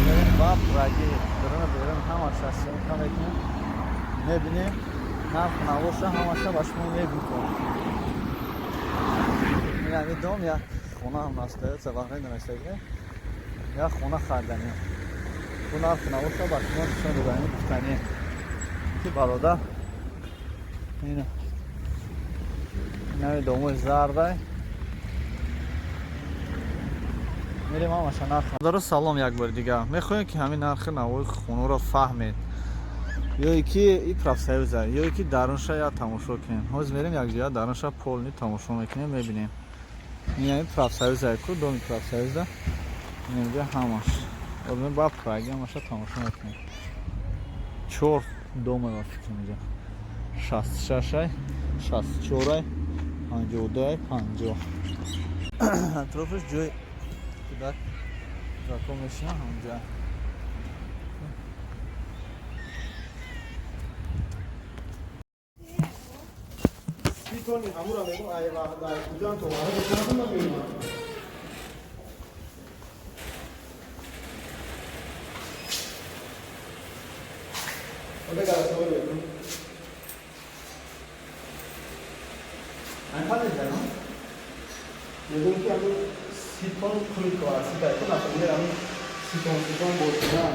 Мерем ба Праги, даруна берун ҳамаша съёмка мекунем, мебинем, нарх навоша ҳамаша ба шумо мегӯем. Ин дом як хона ҳам настаёца ваҳрен настаги, як хона харданем. Бу нарх навоша ба шумо нишон доданӣ гуфтанӣ ки бародар, ина нави домои зардай мерем ҳамаша нарх. Бародаро, салом як бори дигар. Мехоҳем, ки ҳамин нархи навои хонаро фаҳмед, ё ки и профсоюза, ё ки дарунша я тамошо кунем. Ҳозир мерем якҷоя дарунша полный тамошо мекунем, мебинем. Ин профсоюза ку, доми профсоюза инҷа ҳамаш. Ҳозир ба Праги ҳамаша тамошо мекунем. Чор дома ба фикрам инҷа: 66-ай, 64-ай, 52-ай, 50. Атрофаш ҷои кӯдак кӯдакҳо мешинанд ҳамҷа. Тони ҳамура мегум, ай дар куҷоам то ваҳда чанд мебинам. Ода гарасовой мекун. Айпадеҷа? Мегум, ки ҳамун 30 тон қуми кварци дай ку, например, ҳамун 30 тон, 30 тон бор кунам.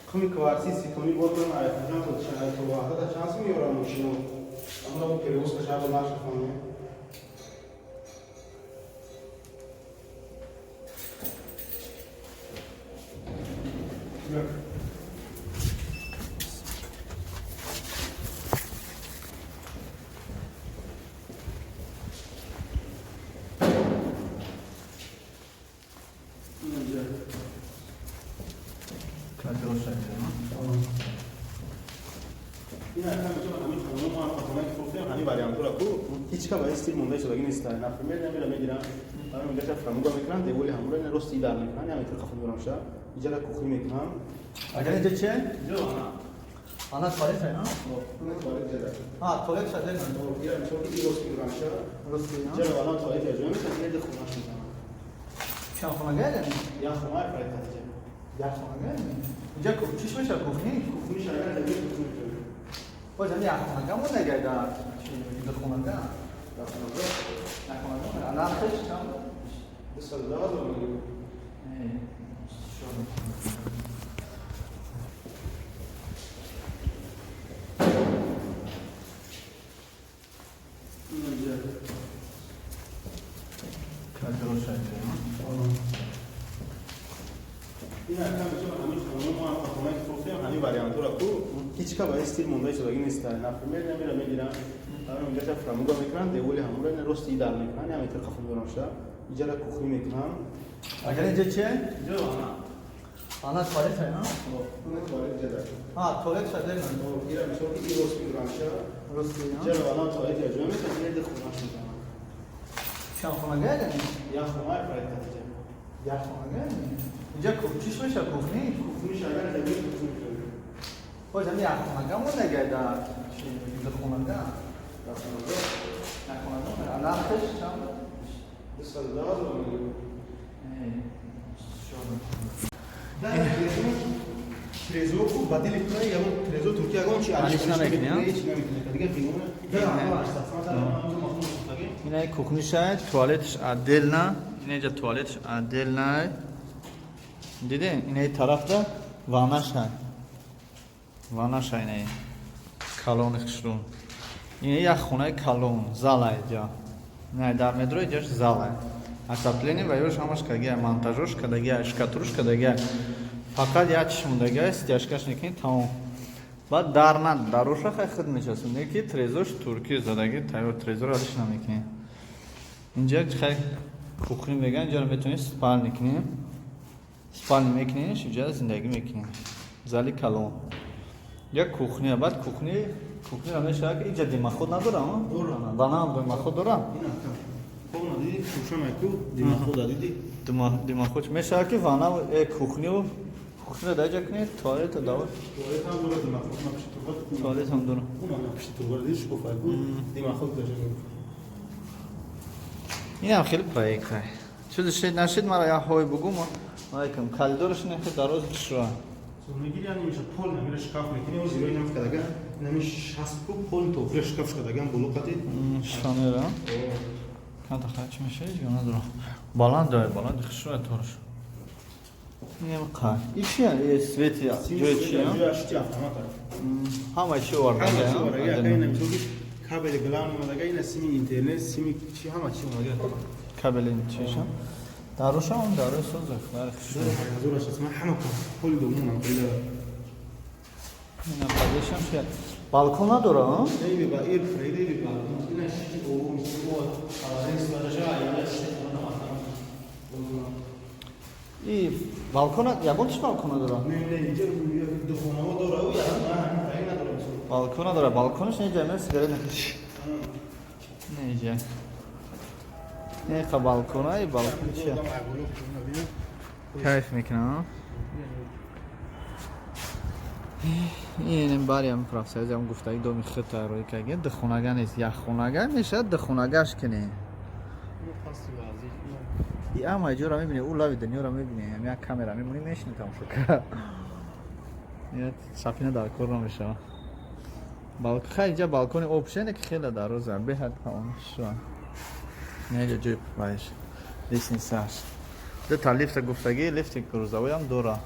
Қуми кварци 30 тони бор кунам, ай куҷоам то то ваҳдата чанд сум меорам мошино? Ҳамура перевозка шаҳр наша фаҳмем. Yeah. Каҷоша? Ин акам мисол ҳамин хонумо мо апартамент ки фурӯхтем, ҳамин вариантҳоро ку ҳеҷ ка ба ин стил монда истодагӣ нест. Например, намера мегирам, ҳамин унҷаша фрамуга мекунам, деволи ҳамура ина рости дар мекунам, ҳамин тир қафо мебарам ша, иҷара кухни мекунам. Агар инҷа че? Инҷо ана. Ана туалет ай? Ина туалет ҷара. А, туалет шаде? Ира мисол ки рост мебарам ша. Рости. Иҷара валан туалет ҷоя мешавад, ина ди хонаш мезанам. Чанд хонага яъне? Як хона проект ҷа. Як хонага? Инҷа чиш мешавад, кухни? Кухни шагар ҷа, кухни мешавад. Боз ҳами як хонага монда дар ду хонага? Як хонага. Як хонага. Нархش чанд? 210 000 мегирем. Шо. Инҷа. Каҷоша? Ин акам мисол ҳамин хонумо мо апартамент ки фурӯхтем, ҳамин вариантҳоро ку ҳеҷ ка ба ин стил монда истодагӣ нест. Например, намера мегирам, ҳамин унҷаша фрамуга мекунам, деволи ҳамура ина рости дар мекунам, ҳамин тир қафо мебарам ша, иҷара кухни мекунам. Агар инҷа че? Инҷо ана. Ана туалет ай? Ина туалет ҷара. А, туалет шаде? Ира мисол ки рост мебарам ша. Рости. Иҷара валан туалет ҷоя мешавад, ина ди хонаш мезанам. Чанд хонага яъне? Як хона проект ҷа. Як хонага? Инҷа чиш мешавад, кухни? Кухни шагар ҷа, кухни мешавад. Боз ҳами як хонага монда дар ду хонага? Як хонага. Як хонага. Нархш чанд? 210 000 мегирем. Шо. Трезор ку бадили кунай, ягон трезор турки, ягон чи. Алиш намекунӣ, а? Ҳеч намекунӣ. Дигар фигура. Ина кухнишай, туалетш отдельно, инаҷа туалетш отдельно. Диде, инаи тарафда ваннашай. Ваннашай инаи. Калони хушрӯ. Ина як хонаи калон, зала иҷа. Не, дар метро иҷаш зала. Отопление ва ёш ҳамаш кагия, монтажош кадагия, шкатуруш кадагия. Фақат як чиш мондагия, стяжкаш мекунӣ, тамом. Баъд дар на дароша хай худ мечасонӣ, не ки трезош турки задаги, тайёр трезор алиш намекунӣ. Инҷа хай кухни меган, инҷаро метавонӣ спальни кунӣ. Спальни мекунӣ, инҷа зиндагӣ мекунӣ. Зали калон. Як кухня, баъд кухни, кухниро мешавад ки инҷа дымоход надорам, Дорам. Вана дымоход дорам. Полна диди, шушана ку димахода диди. Дымоход мешавад ки вана кухню кухниро дар ҷа кунӣ, туалетро давр. Туалет ҳам дора, димаход на пишти турба. Туалет ҳам дорам. Уна на пишти турба диди, шкофа ку димаход даже. Инам хеле проект ай. Чизе шид нашид, мара як ҳой бугу, мо Алейкум. Коридорш не хе дароз шуа. Мегири яъне меша пол намира шкаф мекунӣ, о зирои нам кадага, нами 60 куб пол то охир шкаф кадаган боло қати. Шифонера. Канда хач меша ё надора. Баланд дай, баланд хушуа торш. Инем қа. Ичи свет ҷои чи? Ҷои ашти автомат. Ҳама чи оварда. Ҳама чи оварда. Ина мисол кабели главный омадага, ина сими интернет, сими чи ҳама чи омадага. Кабели чиша? Даруша он дару соза, дар хушуа. Ҳазор аст, ман ҳама пол домун ман қида. Ина падешам шия. Балкон надора, а? Не, ба ир фрейде би балкон. Ина ши о мисол о аварин сладаша, ина ши хона махам. И балкона, ягон чи балкона дора? Не, не, инҷа ду хонаҳо дора, ӯ ягон ҳамин надора мисол. Балкона дора, балконаш не ҷа, сигарет накаши. Не ҷа. Не қа балкона, и балкон чи? Кайф мекунам. Инем бариам профсоюзам гуфтаги доми хита рӯй каги ду хонага нест, як хонага мешавад, ду хонагаш кунӣ. И ама ҷора мебинӣ, ӯ лави дунёро мебинӣ, ам як камера мемонӣ, мешинӣ тамошо кара. Я сафина дар кор намешава. Балкон, хай инҷа балкони обшене ки хеле дароза, беҳад шуа. Не ҷои вайш. Лестницаш. Ду та лифта гуфтагӣ, лифти грузовой ам дора.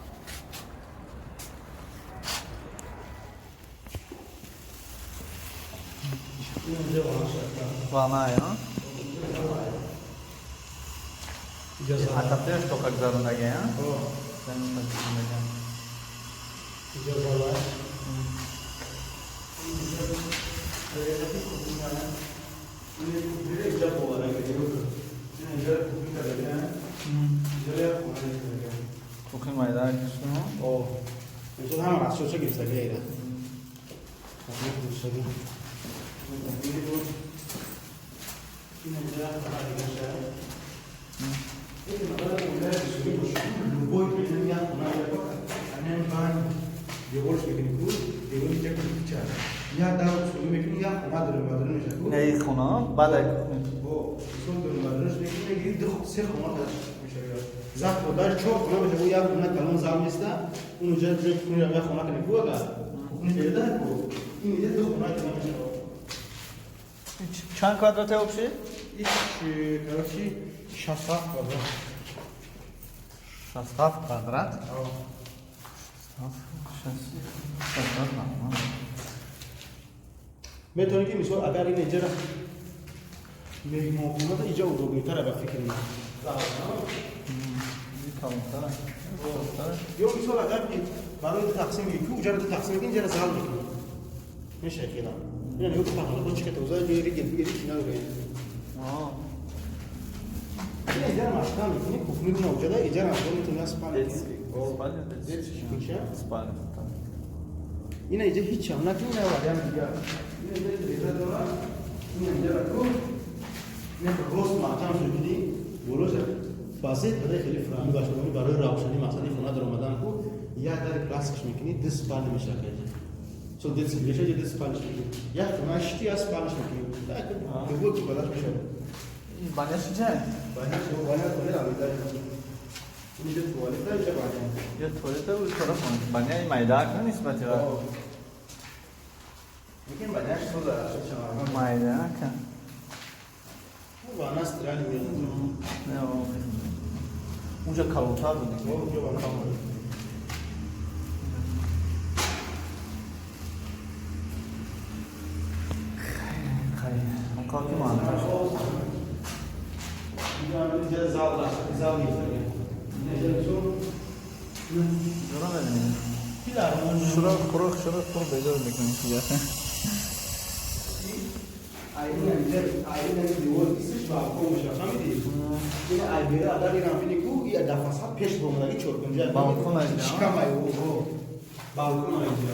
Ванная, а? Отопление что как зарунаги, а? Кухня майда кишну. Ҳама расчётша гирифтагӣ айра. Не хона, баъд чанд квадрат общий? Короче, 67 квадрат. 67 квадрат? 67 нормально. Метавонӣ ки мисол агар ин иҷара меҳмонхонада иҷа удобнитара ба фикри ман. Ё мисол агар барои тақсим ки уҷара ду тақсим ки иҷара зал мекунӣ. Меша хела. Ина нигоҳ кун пахло чи ката уза ҷои ригел бигири чи надора. Ина иҷара машка мекунӣ, кухни руна уҷада иҷара ҳам метавонӣ аз спальня. Спальня, детский куча. Спальня. Ина иҷа ҳеч ҳам накунӣ, ина вариант дигар. Ина иҷа реза дора, ина иҷара ку. Ина рост маҳкам шуд дидӣ, болоша баъзе тадай хеле фрами баштагони барои равшанӣ мақсади хона даромадан ку як дар классикш мекунӣ, ду спальня мешавад иҷа. Со детский мешавад, ду спальня мекунӣ. Як хона шити, як спальня мекунӣ. Так, любой ки балаш мешавад. Баняш ҷа? Баняш, баня туалет алида. Инҷа туалет, инҷа баня. Я туалет у тараф баняи майда кун нисбати ва. Лекин баняш соза шавад. Майда кун. Вана стряли мезанад. Не, унҷа калонтар буд. Унҷа вана калонтар. Хай, он калки манташ. Инҷа зал аст, зал гирифтагӣ. Инҷа чун Ҷора мебинем. Филармон. Шуро хурух, шуро хурух безор мекунем ки ҷа. Айни девор исиш балкон мешавад, фаҳмидӣ? Ин айбера агар ин рафини ку, и дафаса пеш бомадаги чоркунҷа. Балкон айҷа? Шикам ай, о, балкон айҷа.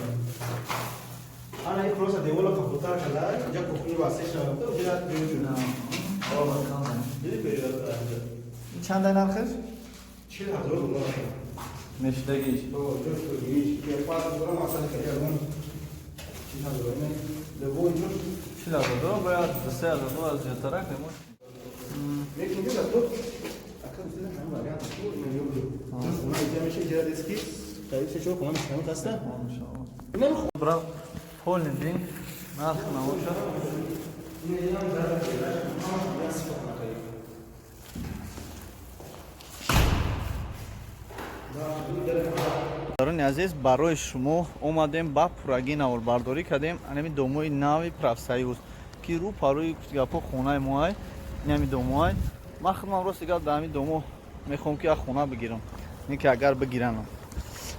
Ана ин просто девора капотар када, инҷа кухни васеъ шавад, инҷа ҷой шуд. Балкон. Диди период айҷа. Чанд ай нархаш? 40,000 доллар. Мешидагиш. О, ҷош кугиш, ки пас дора масал када, он 40,000 не. Любой ҷош 40,000 доллар бояд 3,000 доллар зиёдтарак немош. Лекин инҷа то ака гуфта ҳамин вариант ку ина ёб. Меша иҷора дест ки қариб 3-4 хона мешавад ҳаста. Инам Бра полный дин нарх набошад. Инам дар сифат хона қариб. Барони азиз, барои шумо омадем, ба пуррагӣ наворбардорӣ кардем. Анами домои нави Профсоюз, ки рӯ парои гапо хонаи моай, инами домоай. Ман худмам рости гап дар ҳамин домо мехоҳам ки як хона бигирам, не ки агар бигиранам.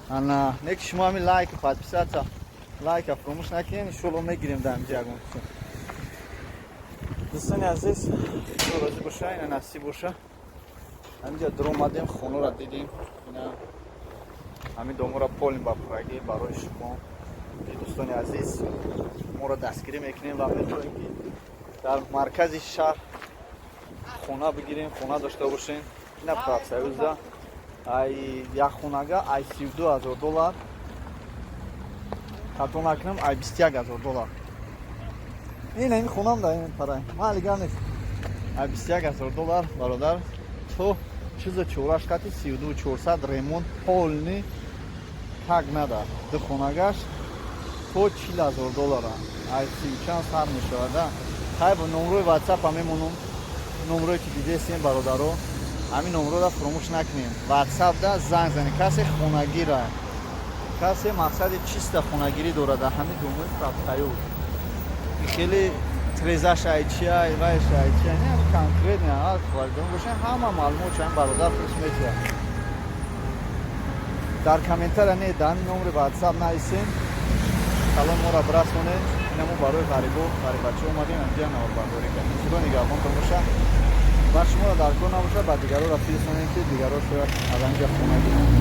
Ана не ки шумо ҳамин лайк, подписаться, лайка фаромӯш накунед, иншоалло мегирем дар ҳаминҷа ягон чиз. Дӯстони азиз, худо розӣ боша, ина насиб боша. Ҳаминҷа дуромадем, хонаро дидем. Ина ҳамин доморо полный ба пуррагӣ барои шумо, дӯстони азиз, моро дастгирӣ мекунем ва мехоҳем, ки дар маркази шаҳр хона бигирем, хона дошта бошем. Ина Профсоюза ай як хонага ай 32 000 доллар, хато накунам, ай 21 000 доллар. Ин ин хонам да ин парай ман алигар нест, ай 21 000 доллар, бародар, то чиза чораш қати 32 400, ремонт полный так нада. Ду хонагаш то 40 000 доллара, ай сию чанд сар мешавада. Хай, бо номрои ватсапа мемонам, номрое ки дидесем, бародаро, ҳамин номрора фуромӯш накунем, ватсапда занг занем. Касе хонагира, касе мақсади чиста хонагирӣ дорад дар ҳамин домои Профсоюз, хеле трезаш айчиай, вайш айчиай, не, конкретно хвалидон бошем, ҳама маълумот ҳамин бародар худш метиҳад. Дар комментария не, дар ҳамин номри ватсап нависем, салом моро бирасонед. Ина мо барои ғарибо, ғарибача омадем, инҷа наворбардорӣ кардем. Худо нигаҳбонтон бошад ва шуморо дар кор набошад, ба дигарора фирсонем, ки дигаро шояд аз ҳаминҷа хона гиранд.